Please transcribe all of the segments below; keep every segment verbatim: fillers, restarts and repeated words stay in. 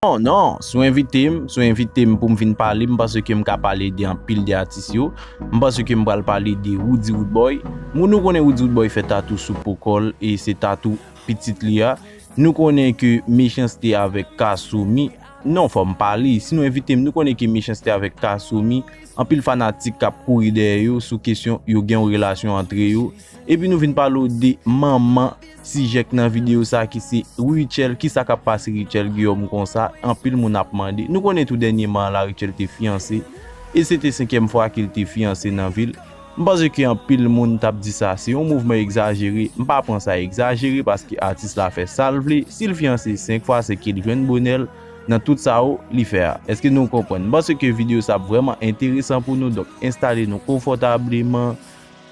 Non, non, si w envite m, si w envite m pou m vin pale, m panse ke m ka pale de anpil de atis yo. M panse ke m pral pale de Roody Roodboy. Moun, nou konnen Roody Roodboy fè tatou sou po kò l e se tatou pitit li a. Nou konnen ke Mechanste avèk Kasumi. Non, fò m pale. Si nou envite m, nou konnen ke Mechanste avèk Kasumi, anpil fanatik k ap kouri dèyè yo sou kesyon yo gen yon relasyon antre yo. Epi nou vin pale w de manman sijè k nan videyo sa ki se Rutshelle. Kisa k ap pase Rutshelle Guillaume konsa? Anpil moun ap mande. Nou konnen tou dènyèman la Rutshelle te fiyanse. E se te senkyèm fwa ke l te fiyanse nan vi l. M panse ke anpil moun t ap di sa se yon mouvman egzajere. M pa pran sa egzajere paske atis la fè sa l vle. Si l fiyanse senk fwa, se ke l jwenn bonè l nan tout sa yo li fè a. Èske nou konprann? M panse ke videyo sa ap vrèman enteresan pou nou. Donk, enstale nou konfòtableman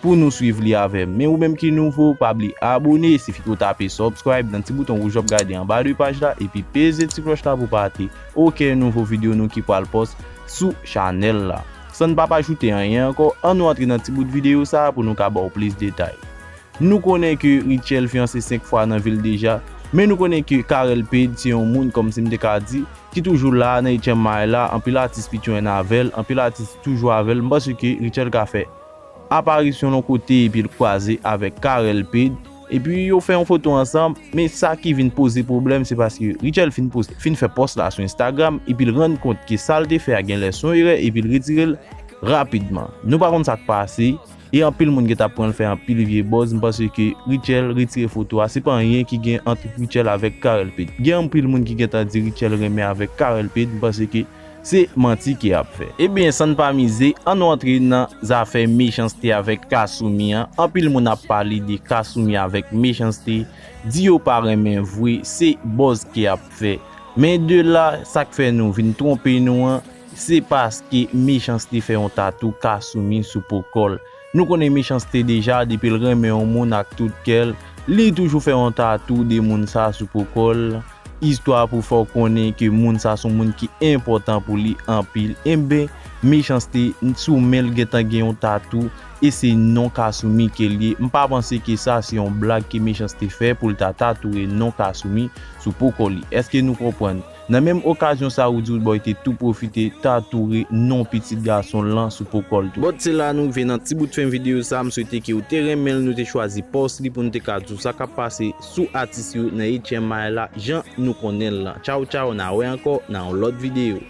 pou nou swiv li avè m. Men ou menm ki nouvo, pa bliye abone, sifi ke w tape subscribe nan ti bouton wouj w ap gade anba de paj la, epi peze ti klòch la pou pa rate okenn nouvo videyo nou ki pral pòs sou chanèl la. San n p ap ajoute anyen ankò, ann nou antre nan ti bout videyo sa a pou nou ka ba w plis detay. Nou konnen ke Rutshelle fiyanse senk fwa nan vi l deja, men nou konnen ke Carel Page se yon moun, kòmsi m te ka di, ki toujou la nan H M I la, anpil atis pitchounen avè l, anpil atis toujou avè l. M panse ke Rutshelle ka fè aparisyon l yon kote epi l kwaze avèk Carel Page. Epi yo fè yon foto ansanm, men sa ki vin poze pwoblèm, se paske Rutshelle fin poste, fin fè pòs la sou Instagram, epi l rann kont ke sa l te fè a genlè se yon erè, epi l retire l rapidman. Nou pa konn sa k pase, e anpil moun gentan ap pran l fè anpil vye buzz. M panse ke Rutshelle retire foto a, se pa anyen ki gen ant Rutshelle avèk Carel Page. Gen anpil moun ki gentan di Rutshelle renmen avèk Carel Page, m panse ke se manti ke y ap fè. Ebyen, san n pa mize, ann nou antre nan zafè Mechanste avèk Kasumi an. Anpil moun ap pale de Kasumi avèk Mechanste, di yo pa renmen vre, se buzz ke y ap fè. Men de la, sa k fè nou vin twonpe nou an, se paske Mechanste fè yon tatou Kasumi sou po kò l. Nou konnen Mechanste deja, depi l renmen yon moun ak tout kè l, li toujou fè yon tatou de moun sa sou po kò l. Istwa pou fè w konnen ke moun sa se yon moun ki enpòtan pou li anpil. Enben, Mechanste sou men l gentan gen yon tatou, e se non Kasumi ke l ye. M pa panse ke sa se yon blag ke Mechanste fè pou l ta tatouye non Kasumi sou po kò li. Èske nou konprann? Nan menm okazyon sa, Roody Roodboy te tou pwofite tatouye non pitit gason l lan sou po kò l tou. Bon, se la nou rive nan ti bout fen videyo sa. M swete ke w te renmen l, nou te chwazi pòs li pou nou te ka di w sa k ap pase sou atis yo nan H M I la, jan nou konnen l lan. Tchaw, tchaw, n a wè ankò nan yon lòt videyo.